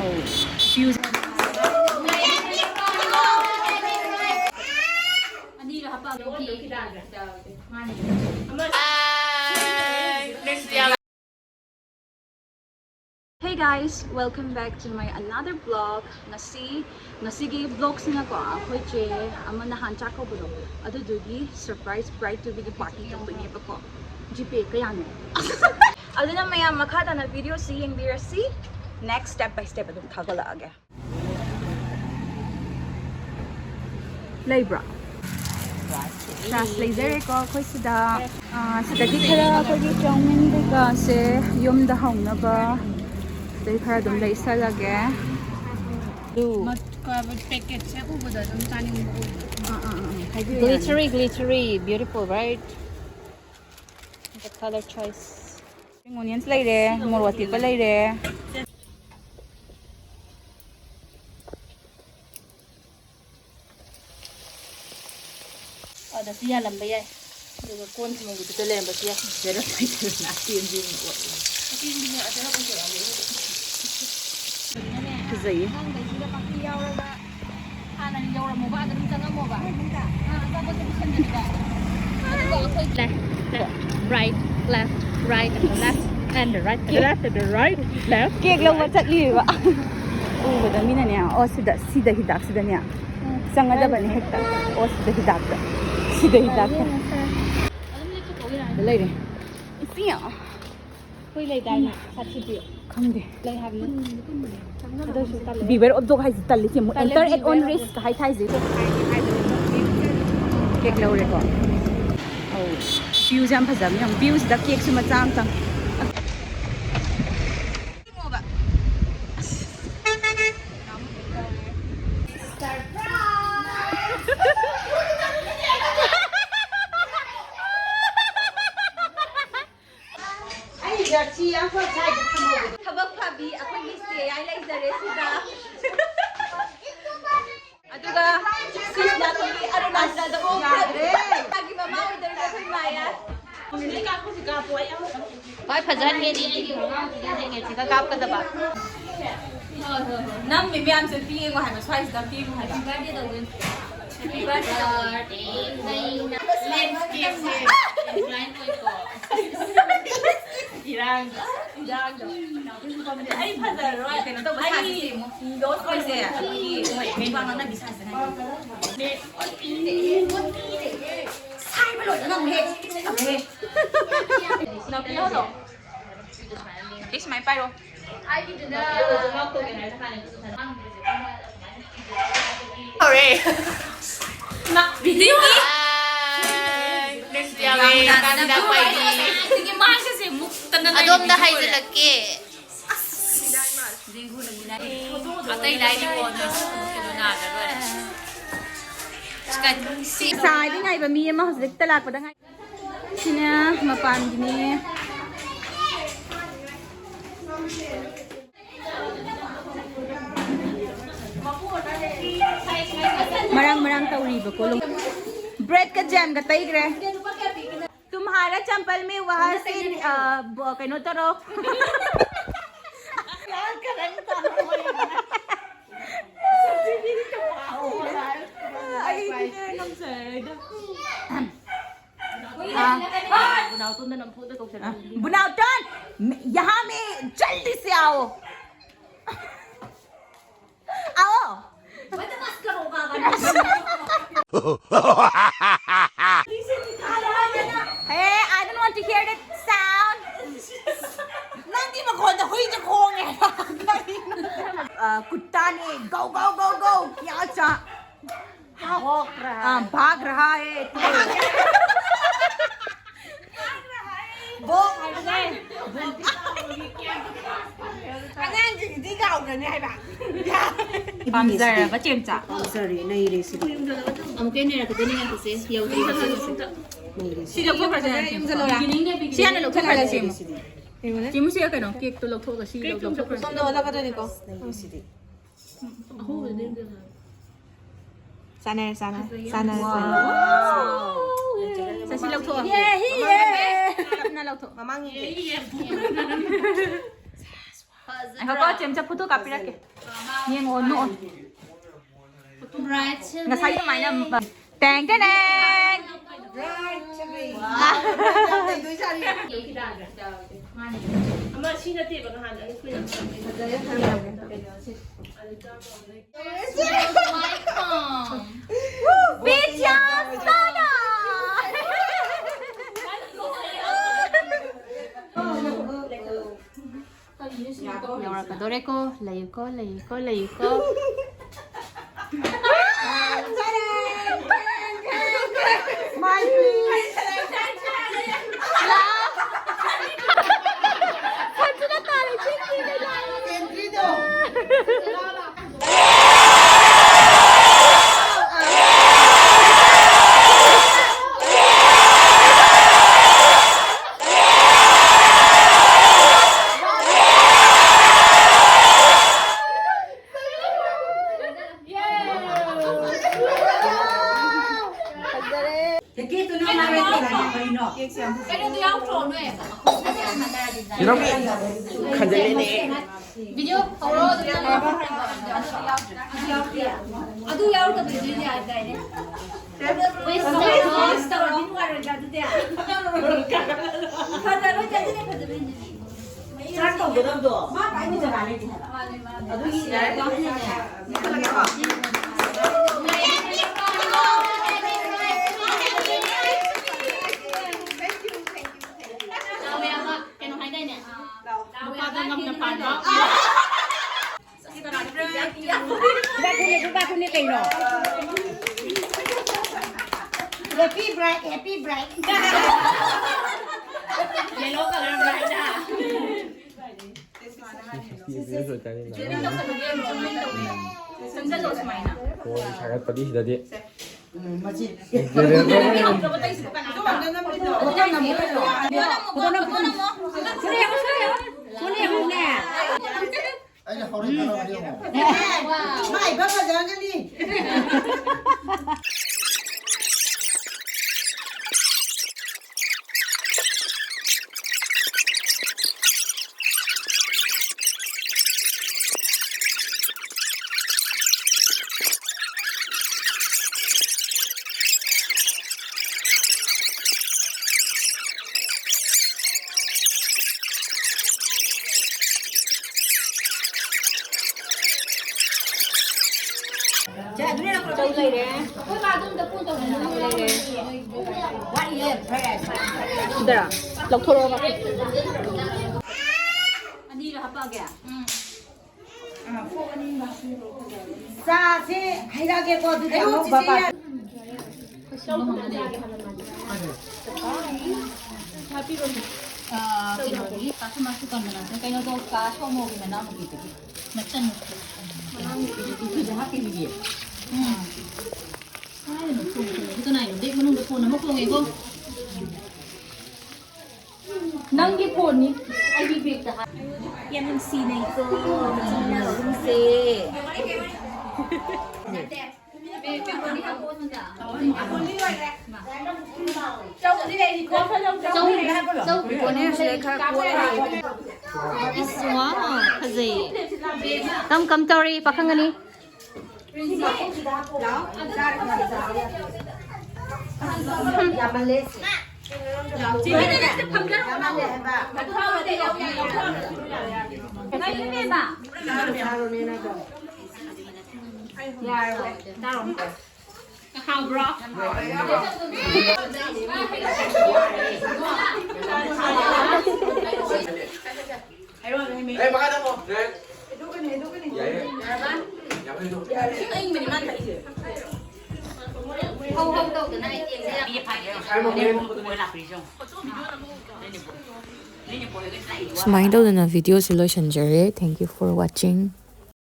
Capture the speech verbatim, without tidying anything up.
Views. Hey guys, welcome back to my another vlog. Ngasi, ngasigi vlog sina ko, akhoi che ama nahan chako budo. Adu dugi surprise bride to be party to bini pa ko. Jipe kaya ne. Adu na maya makha ta na video si yeng bira si. Next step by step adum thagala age. ꯂꯩꯕ꯭ꯔꯣ? ꯆꯥꯁ ꯂꯩꯖꯔꯦꯀꯣ ꯑꯩꯈꯣꯏ ꯁꯤꯗ꯫ ꯑꯥ, ꯁꯤꯗꯒꯤ ꯈꯔ ꯑꯩꯈꯣꯏꯒꯤ ꯆꯧꯃꯤꯟ ꯀꯩꯀꯥꯁꯦ ꯌꯨꯝꯗ ꯍꯧꯅꯕ ꯑꯗꯩ ꯈꯔ ꯑꯗꯨꯝ ꯂꯩꯁꯜꯂꯒꯦ꯫ ꯑꯗꯨ ꯄꯦꯀꯦꯠꯁꯦ ꯎꯕꯗ ꯑꯗꯨꯝ ꯆꯥꯅꯤꯡꯕ ꯑꯣꯏꯕ꯫ ꯑꯥ, ꯑꯥ, ꯑꯥ, ꯑꯥ꯫ ꯍꯥꯏꯕꯤꯌꯨ, ꯌꯥꯅꯤ꯫ Glittery, glittery, beautiful, right? The color choice. Spring onions ꯂꯩꯔꯦ, ꯃꯣꯔꯣꯛ ꯑꯇꯦꯛꯄ ꯂꯩꯔꯦ꯫ ꯑꯗꯁꯨ ꯌꯥꯜꯂꯝꯕ ꯌꯥꯏ꯫ ꯑꯗꯨꯒ ꯀꯣꯟ ꯊꯝꯃꯝꯕꯗꯨꯗ ꯂꯩꯔꯝꯕꯁꯨ ꯌꯥꯏ꯫ Zero point zero nine ten B ꯑꯃ ꯑꯣꯏꯔꯦ꯫ ꯐꯖꯩꯌꯦ꯫ ꯑꯉꯥꯡꯈꯩꯁꯤꯗ ꯄꯥꯛꯄꯤ ꯌꯥꯎꯔꯒ ꯍꯥꯟꯅ ꯌꯧꯔꯝꯃꯣꯕ, ꯑꯗꯨꯝ ꯆꯪꯉꯝꯃꯣꯕ꯫ ꯑꯥ, ꯑꯆꯥꯄꯣꯠꯁꯦ ꯄꯤꯁꯟꯗꯕꯤꯗ꯫ ꯑꯗꯨꯒ ꯑꯩꯈꯣꯏ Left, left, right, left, right, and the left, and the right, and the left, and the right, left, cake ꯂꯧꯕ right. ꯆꯠꯂꯤꯕ꯫ ꯎꯕꯗ ꯃꯤꯅꯅꯦ, ꯑꯣ, ꯁꯤꯗ, ꯁꯤꯗ ꯍꯤꯗꯥꯛꯁꯤꯗꯅꯦ ꯆꯪꯒꯗꯕꯅꯦ ꯍꯦꯛꯇ꯫ ꯑꯣ, ꯁꯤꯗ ꯍꯤꯗꯥꯛꯇ, ꯁꯤꯗ ꯍꯤꯗꯥꯛꯇ꯫ ꯑꯗꯨꯝ ꯂꯦꯞꯊꯣꯛꯑꯣ ꯌꯥꯔꯦ꯫ ꯂꯩꯔꯦ꯫ ꯏꯁꯤꯡ꯫ ꯑꯩꯈꯣꯏ ꯂꯩꯗꯥꯏꯅꯦ? ꯁꯥꯊꯤꯕꯤ꯫ ꯈꯪꯗꯦ꯫ ꯂꯩ ꯍꯥꯏꯕꯅꯤ꯫ ꯑꯗꯨ ꯑꯣꯏꯁꯨ ꯇꯜꯂꯦ꯫ Beware of dog ꯍꯥꯏꯁꯦ ꯇꯜꯂꯤꯁꯦ ꯑꯃꯨꯛ꯫ Tally, enter at own beware of risk ꯍꯥꯏ ꯊꯥꯏꯁꯦ꯫ ꯀꯦꯛ ꯂꯧꯔꯦꯀꯣ꯫ ꯑꯧ꯫ Viewꯁꯦ ꯌꯥꯝ ꯐꯖꯕꯅꯦ꯫ ꯌꯦꯡꯉꯣ, viewꯁꯤꯗ ꯀꯦꯛꯁꯨ ꯃꯆꯥ ꯑꯃꯇꯪ꯫ ꯑꯩ ꯖꯔꯁꯤ ꯑꯃꯈꯛ ꯁ꯭ꯋꯥꯏꯗ ꯊꯝꯍꯧꯕꯗꯣ꯫ ꯊꯕꯛ ꯐꯕꯤ ꯑꯩꯈꯣꯏꯒꯤ ꯆꯦ ꯌꯥꯏ ꯂꯩꯖꯔꯦ ꯁꯤꯗ꯫ ꯑꯗꯨꯒ ꯁꯤꯁꯤꯅ ꯑꯩꯈꯣꯏꯒꯤ ꯑꯔꯨꯅꯥꯆꯜꯗ ꯑꯣꯛꯈ꯭ꯔꯕꯤ ꯃꯥꯒꯤ ꯃꯃꯥ ꯑꯣꯏꯗꯣꯏꯅꯦ ꯑꯩꯈꯣꯏ ꯃꯥꯌꯥ꯫ ꯍꯣꯏ, ꯐꯖꯍꯟꯒꯦꯗꯤ ꯑꯩꯒꯤ ꯈꯣꯡꯒ꯭ꯔꯥꯎꯁꯤꯗ ꯖꯦꯀꯦꯠꯁꯤꯒ ꯀꯥꯞꯀꯗꯕ꯫ ꯅꯝꯃꯤ ꯃꯌꯥꯝꯁꯦ ꯄꯤꯌꯦꯡꯉꯣ ꯍꯥꯏꯕ, ꯁ꯭ꯋꯥꯏꯁꯤꯗ ꯄꯤꯌꯦꯡꯉꯣ ꯍꯥꯏꯕ꯫ Happy birthday ꯇꯧꯗꯣꯏꯅꯦ꯫ Happy birthday꯫ ꯏꯔꯥꯡꯗꯣ꯫ ꯏꯔꯥꯡꯗꯣ꯫ ꯑꯩ ꯐꯖꯔꯣꯏ꯫ ꯀꯩꯅꯣ ꯇꯧꯕ ꯁꯥꯁꯤꯁꯦ ꯑꯃꯨꯛ꯫ ꯑꯩꯈꯣꯏꯁꯦ ꯑꯩꯈꯣꯏꯒꯤ ꯃꯣꯏ ꯃꯤ ꯋꯥ ꯉꯥꯡꯅꯕꯤ ꯁꯥꯁꯤꯅꯦ꯫ ꯁꯥꯏꯕ ꯂꯣꯏꯗꯅ ꯑꯃꯨꯛ ꯍꯦꯛ ꯆꯠꯈ꯭ꯔꯦ꯫ ꯅꯥꯎꯄꯤ ꯍꯜꯂꯣ꯫ ꯁꯤ ꯁꯨꯃꯥꯏꯅ ꯄꯥꯏꯔꯣ꯫ ꯍꯧꯔꯦ꯫ ꯚꯤꯗꯤꯑꯣ꯫ ꯍꯥꯏ꯫ ꯅꯪꯁꯨ ꯌꯥꯎꯋꯦ꯫ ꯇꯥꯟꯖꯥ ꯄꯥꯏꯕꯤ꯫ ꯑꯗꯒꯤ ꯃꯥꯏꯒꯁꯦ ꯃꯨꯛꯇꯅ ꯂꯩꯔꯦ ꯑꯗꯣꯝꯗ ꯚꯤꯗꯤꯑꯣ꯫ ꯍꯥꯏꯖꯤꯜꯂꯛꯀꯦ꯫ ꯑꯇꯩ ꯂꯥꯏꯔꯤꯀꯣ ꯅꯣꯏ ꯀꯩꯅꯣ ꯅꯥꯗ ꯂꯣꯏꯔꯦ꯫ ꯉꯁꯥꯏꯗꯤ ꯉꯥꯏꯕ ꯃꯤ ꯑꯃ ꯍꯧꯖꯤꯛꯇ ꯂꯥꯛꯄꯗ ꯉꯥꯏ꯫ ꯁꯤꯅ ꯃꯄꯥꯟꯒꯤꯅꯦ꯫ ꯃꯔꯥꯡ ꯃꯔꯥꯡ ꯇꯧꯔꯤꯕꯀꯣ꯫ ꯕ꯭ꯔꯦꯗꯀ ꯖꯦꯝꯒ ꯇꯩꯈ꯭ꯔꯦ꯫ तुम्हारा चंपल में वहां से, अ, ब-, ꯀꯩꯅꯣ ꯇꯧꯔꯣ꯫ ꯑꯩ ꯉꯝꯖꯔꯔꯣꯏꯗ꯫ ꯕꯨꯅꯥꯎꯇꯣꯟꯗ ꯅꯝꯐꯨꯗ ꯀꯧꯁꯜꯂꯛꯏꯅꯤ꯫ ꯕꯨꯅꯥꯎꯇꯣꯟ, यहाँ में जल्दी से आओ। आओ। Hey, I don't want to hear that sound. ꯅꯪꯒꯤ ꯃꯈꯣꯟꯗ ꯍꯨꯏꯁꯦ ꯈꯣꯡꯉꯦ꯫ ꯀꯔꯤꯅꯣ? कुत्ता ने गौ गौ गौ गौ क्या चा भाग रहा है। ꯚꯣꯛ ꯍꯥꯏꯕꯅꯦ꯫ ꯑꯉꯥꯡꯁꯤꯡꯗꯤ ꯀꯥꯎꯈ꯭ꯔꯅꯤ ꯍꯥꯏꯕ꯫ ꯄꯥꯝꯖꯔꯕ ꯆꯦꯝꯆꯥ꯫ ꯄꯥꯝꯖꯔꯦ, ꯅꯩꯔꯦ ꯁꯤꯗꯤ꯫ ꯑꯃꯨꯛꯀ ꯍꯦꯟꯅ ꯅꯩꯔꯛꯀꯗꯣꯏꯅꯦ ꯍꯥꯏꯕꯁꯦ ꯌꯧꯗ꯭ꯔꯤꯕ ꯁꯤꯒꯁꯦ꯫ ꯅꯩꯔꯦ ꯁꯤ ꯁꯤꯗꯤ꯫ ꯂꯧꯊꯣꯛꯈ꯭ꯔꯁꯦ ꯌꯥꯔꯦ, ꯌꯨꯝꯗ ꯂꯧꯔ꯫ ꯁꯤ ꯍꯥꯟꯅ ꯂꯧꯊꯣꯛꯈ꯭ꯔꯁꯦ ꯁꯦꯝꯃꯣ꯫ ꯌꯦꯡꯉꯨꯅꯦ꯫ ꯆꯦ ꯃꯨꯁꯤꯒ ꯀꯩꯅꯣ ꯀꯦꯛꯇꯣ ꯂꯧꯊꯣꯛꯑꯒ ꯁꯤ ꯂꯧꯊꯣꯛꯈ꯭ꯔꯁꯦ꯫ ꯁꯣꯝꯗ ꯑꯣꯜꯂꯛꯀꯗꯣꯏꯅꯤꯀꯣ꯫ ꯅꯩꯔꯦ ꯁꯤꯗꯤ꯫ ꯆꯥꯅꯔꯦ, ꯆꯥꯅꯔꯦ, ꯆꯥꯅꯔꯦ, ꯆꯥꯅꯔꯦ꯫ ꯆꯥꯁꯤ ꯂꯧꯊꯣꯛꯑꯣ꯫ ꯇꯞꯅ ꯂꯧꯊꯣꯛ꯫ ꯃꯃꯥꯡꯒꯤ꯫ ꯉꯥꯏꯈꯣꯀꯣ, ꯆꯦꯝꯆꯥ ꯐꯣꯇꯣ ꯀꯥꯞꯄꯤꯔꯛꯀꯦ꯫ ꯌꯦꯡꯉꯣ, ꯅꯣꯛꯑꯣ꯫ ꯉꯁꯥꯏꯒꯤ ꯑꯗꯨꯃꯥꯏꯅ, ꯇꯦꯡ ꯇꯦꯡ ꯇꯦꯡ! ꯑꯃ ꯁꯤ ꯅꯠꯇꯦꯕ ꯅꯍꯥꯟ ꯑꯩꯈꯣꯏꯅ ꯌꯧꯔꯛꯀꯗꯣꯔꯦꯀꯣ꯫ ꯂꯩꯌꯨꯀꯣ, ꯂꯩꯌꯨꯀꯣ, ꯂꯩꯌꯨꯀꯣ꯫ ꯌꯦꯔꯨꯝ ꯈꯟꯖꯤꯜꯂꯤꯅꯦ꯫ ꯚꯤꯗꯤꯑꯣ ꯍꯧꯔꯣ꯫ ꯑꯗꯨ ꯌꯥꯎꯗ꯭ꯔꯦ꯫ ꯑꯗꯨ ꯌꯥꯎꯗꯕꯗꯨꯗꯤ ꯌꯥꯗ꯭ꯔꯦꯅꯦ꯫ ꯐꯖꯔꯣꯏꯗ꯭ꯔꯥ? ꯑꯗꯨꯗꯤ ꯐꯖꯕ ꯍꯦꯟꯖꯤꯜꯂꯤ꯫ ꯆꯥꯛ ꯇꯧꯒꯗꯕꯗꯣ ꯃꯥ ꯄꯥꯏꯕ ꯖꯒꯥ ꯂꯩꯇꯦ ꯍꯥꯏꯕ꯫ ꯑꯗꯨꯒꯤ ꯂꯥꯏꯔꯤꯛ ꯄꯥꯕꯅꯤꯅꯅꯦ꯫ ꯀꯩꯅꯣ ꯍꯥꯏꯗꯥꯏꯅꯦ? ꯅꯨꯄꯥꯗꯣ ꯉꯝꯅ ꯄꯥꯟꯕ꯫ ꯈꯨꯕꯥꯛ ꯈꯨꯅꯦ, ꯈꯨꯕꯥꯛ ꯈꯨꯅꯦ ꯀꯩꯅꯣ? Happy bright, happy bright. Yellow color bright ꯍꯥ? ꯁꯦꯝꯖꯜꯂꯣ ꯁꯨꯃꯥꯏꯅ꯫ ꯁꯥꯒꯠꯄꯗꯤ ꯁꯤꯗꯗꯤ꯫ ꯁꯣꯅꯦ, ꯁꯣꯅꯦ, ꯁꯣꯅꯦ, ꯁꯣꯅꯦ, ꯁꯣꯅꯦ꯫ ꯑꯩꯅ ꯍꯧꯔꯦꯟ ꯀꯥꯟꯅꯕꯗꯤ ꯌꯦꯡꯉꯣ꯫ ꯃꯥꯏꯕ ꯐꯖꯒꯅꯤ꯫ ꯆꯧ ꯂꯩꯔꯦ꯫ ꯑꯩꯈꯣꯏ ꯕꯥꯗꯣ ꯑꯝꯇ ꯐꯣꯟ ꯇꯧꯕꯤꯌꯨ꯫ ꯂꯩꯔꯦ꯫ ꯋꯥꯠꯂꯤꯌꯦ, fried rice꯫ ꯁꯤꯗꯔꯥ? ꯂꯧꯊꯣꯔꯛꯑꯣꯕ꯫ ꯑꯅꯤꯔ ꯍꯥꯞꯄꯛꯑꯒꯦ? ꯆꯥꯁꯦ ꯍꯩꯔꯛꯑꯒꯦꯀꯣ, ꯑꯗꯨꯗꯤ ꯑꯉꯧꯕ ꯄꯥ-꯫ ꯑ, ꯀꯩꯅꯣꯗꯒꯤ, ꯀꯥ ꯁꯣꯃꯥ ꯁꯨꯀꯟ ꯃꯅꯥꯛꯇ, ꯀꯩꯅꯣꯗꯣ, ꯀꯥ ꯁꯣꯃꯣꯒꯤ ꯃꯅꯥꯎꯅꯨꯄꯤꯗꯨꯒꯤ ꯃꯆꯟ꯫ ꯃꯅꯥꯎꯅꯨꯄꯤꯗꯨꯒꯤ ꯍꯥꯞꯄꯤꯕꯒꯤ꯫ ꯎꯝ꯫ ꯀꯥꯏꯗꯅꯣ ꯐꯣꯟ ꯈꯣꯡꯉꯤꯁꯦ? ꯀꯅꯥꯏꯅꯣ? ꯕꯦꯛ ꯃꯅꯨꯡꯗ ꯐꯣꯟ ꯑꯃ ꯈꯣꯡꯉꯦꯀꯣ꯫ ꯅꯪꯒꯤ ꯐꯣꯟꯅꯤ, ꯑꯩꯒꯤ ꯕꯦꯛꯇ ꯍꯥꯞ-꯫ ꯌꯥꯝ ꯅꯨꯡꯁꯤꯅꯩꯀꯣ, ꯃꯆꯤꯟ ꯃꯅꯥꯎ ꯑꯍꯨꯝꯁꯦ꯫ ꯆꯧ, ꯆꯧ ꯀꯣꯟꯅꯔꯁꯨ ꯌꯥꯏ, ꯈꯔ ꯀꯣꯟꯅ꯫ ꯏꯁ, ꯋꯥꯎ, ꯐꯖꯩꯌꯦ꯫ ꯀꯝ ꯀꯝ ꯇꯧꯔꯤ, ꯄꯥꯈꯪ ꯑꯅꯤ? ꯍꯥꯎꯕ꯭ꯔꯣ? ꯑꯦ, ꯃꯈꯥ ꯇꯝꯃꯣ꯫ ꯌꯥꯏꯌꯦ꯫ ꯌꯥꯝ ꯍꯩꯗꯣ꯫ ꯁꯨꯃꯥꯏꯅ ꯇꯧꯗꯅ video ꯁꯦ ꯂꯣꯏꯁꯤꯟꯖꯔꯦ꯫ Thank you for watching.